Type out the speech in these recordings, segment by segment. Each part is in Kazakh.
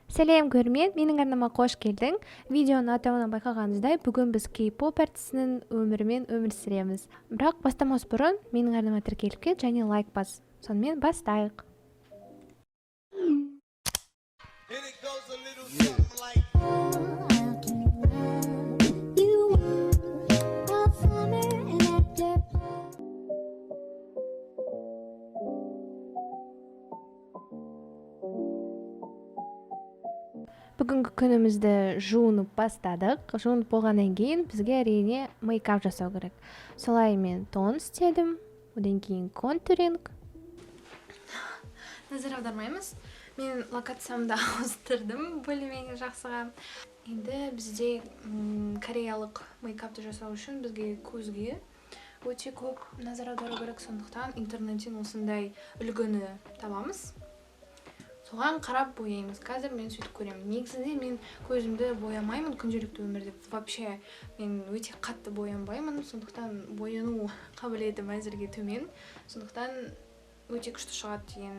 Сәлем, көрермен! Менің арнама қош келдің! Видеоның атауынан байқағаныңыздай, бүгін біз кей-поп әртісінің өмірімен өмір сүреміз. Бірақ бастамас бұрын менің арнама тіркеліп кет және лайк бас. Сонымен, бастайық. And it goes a little something like. You all summer and after. Бүгінгі күнімізді жуынып бастадық. Жуынып болғаннан кейін бізге, әрине, мейкап жасау керек. Солай мен тон істедім, одан кейін контуринг. Назар аудармаймыз, мен локациямды ауыстырдым бөлмені жақсыға. Енді бізде кореялық мейкапты жасау үшін бізге көзге өте көп назар аудару керек. Сондықтан интернеттен осындай үлгіні табамыз, соған қарап бояймыз. Қазір мен сөйтіп көремін. Негізінде мен көзімді боямаймын күнделікті өмірде, вообще мен өте қатты боянбаймын. Сондықтан бояну қабілетім әзірге төмен, сондықтан өте күшті шығады деген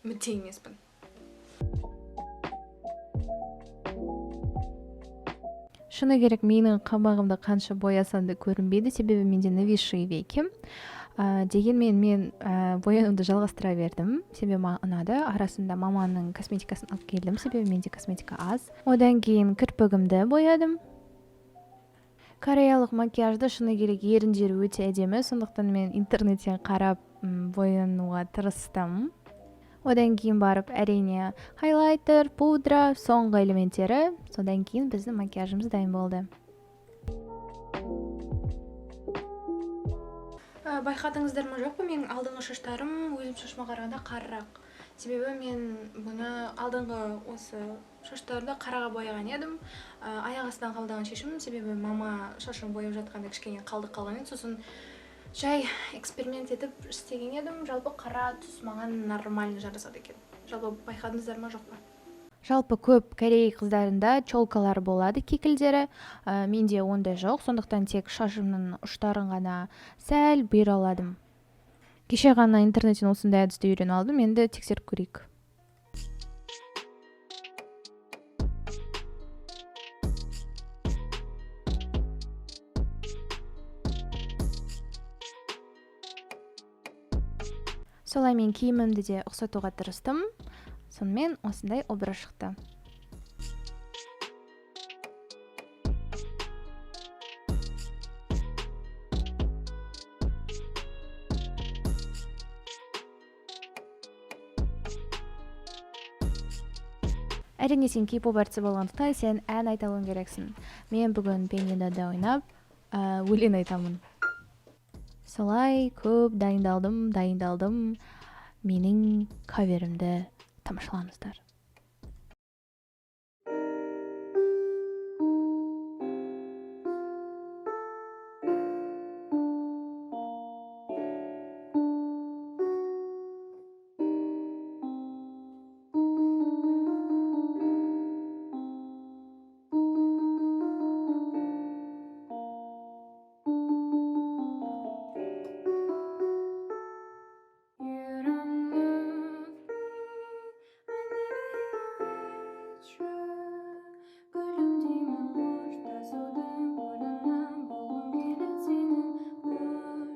үмітте емеспін. Шыны керек, менің қабағымды қанша боясам да көрінбейді, себебі менде нависшие веки. Дегенмен мен боянуды жалғастыра бердім, себебі маған ұнады. Арасында маманың косметикасын алып келдім, себебі менде косметика аз. Одан кейін кірпігімді боядым. Кореялық макияжды, шыны керек, еріндері өте әдемі, сондықтан мен интернеттен қарап боянуға тырыстым. Одан кейін барып, әрине, хайлайтер, пудра, соңғы элементтері. Содан кейін біздің макияжымыз дайын болды. Байқадыңыздар ма, жоқ па, менің алдыңғы шаштарым өзім шашыма қарағанда қарырақ, себебі мен бұны, алдыңғы осы шаштарды қараға бояған едім. Аяқ астынан қабылдаған шешім, себебі мама шашын бояп жатқанда кішкене қалдық қалған еді, сосын жай эксперимент етіп істеген едім. Жалпы қара түс маған нормально жарасады екен. Жалпы байқадыңыздар ма, жоқ па? Жалпы көп корей қыздарында челкалар болады, кекілдері. Менде ондай жоқ, сондықтан тек шашымның ұштарын ғана сәл бұйраладым. Кеше ғана интернеттен осындай әдісті үйреніп алдым, енді тексеріп көрейік. Солай мен киімімді де ұқсатуға тырыстым. Сонымен осындай образ шықты. Әрине, сен кей-поп әртісі болғандықтан, сен ән айта алуың керексің. Мен бүгін пианинода ойнап, өлең айтамын. Солай көп дайындалдым, дайындалдым. Менің каверімді тамашалаңыздар. You don't love me, I never true. Күлімдеймін қоштасудың орнына, болғым келеді сенің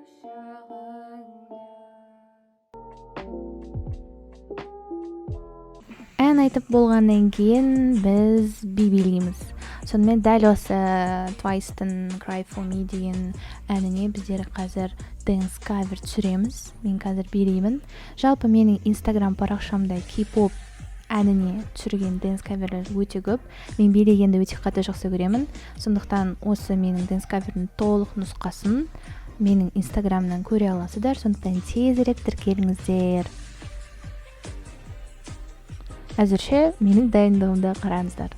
құшағыңда. Ән айтып болғаннан кейін біз би билейміз. Сонымен, дәл осы Twice-тың «Cry for Me» деген әніне біздер қазір dance cover түсіреміз. Мен қазір билеймін. Жалпы менің инстаграм парақшамда кей-поп әніне түсірген dance coverлер өте көп. Мен билегенді өте қатты жақсы көремін, сондықтан осы менің dance coverдің толық нұсқасын менің инстаграмнан көре аласыздар. Сондықтан тезірек тіркеліңіздер. Әзірше менің дайындығымды қараңыздар.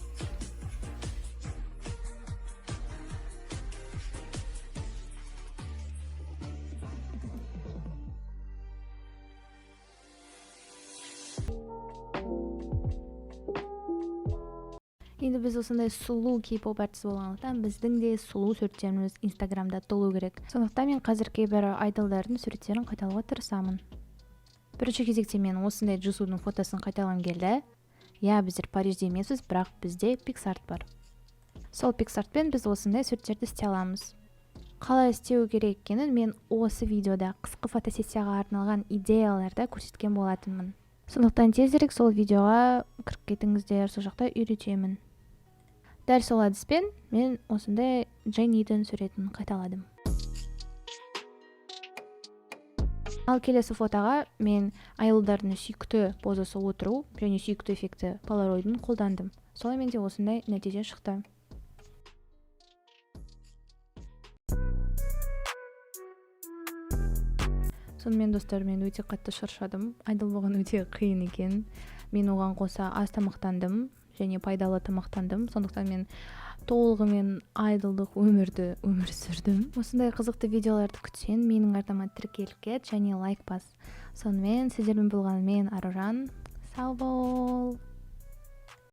Енді біз осындай сұлу кей-поп әртісі болғандықтан, біздің де сұлу суреттеріміз инстаграмда толу керек. Сондықтан мен қазір кейбір айдолдардың суреттерін қайталауға тырысамын. Бірінші кезекте мен осындай Джисудың фотосын қайталағым келді. Иә, біздер Парижде емеспіз, бірақ бізде PicsArt бар. Сол PicsArtпен біз осындай суреттерді істей аламыз. Қалай істеу керек екенін мен осы видеода, қысқы фотосессияға арналған идеяларда көрсеткен болатынмын. Сондықтан тезірек сол видеоға кіріп кетіңіздер, сол жақта үйретемін. Дәл сол әдіспен мен осындай Дженнидің суретін қайталадым. Ал келесі фотоға мен айылдардың сүйікті позасы отыру және сүйікті эффекті полароидын қолдандым. Солай менде осындай нәтиже шықты. Сонымен, достар, мен өте қатты шаршадым. Айдол болған өте қиын екен. Мен оған қоса аз тамақтандым және пайдалы тамақтандым. Сондықтан мен толығымен айдолдық өмірді өмір сүрдім. Осындай қызықты видеоларды күтсең, менің арнама тіркеліп кет және лайк бас. Сонымен, сіздермен болған мен, Аружан. Сау бол.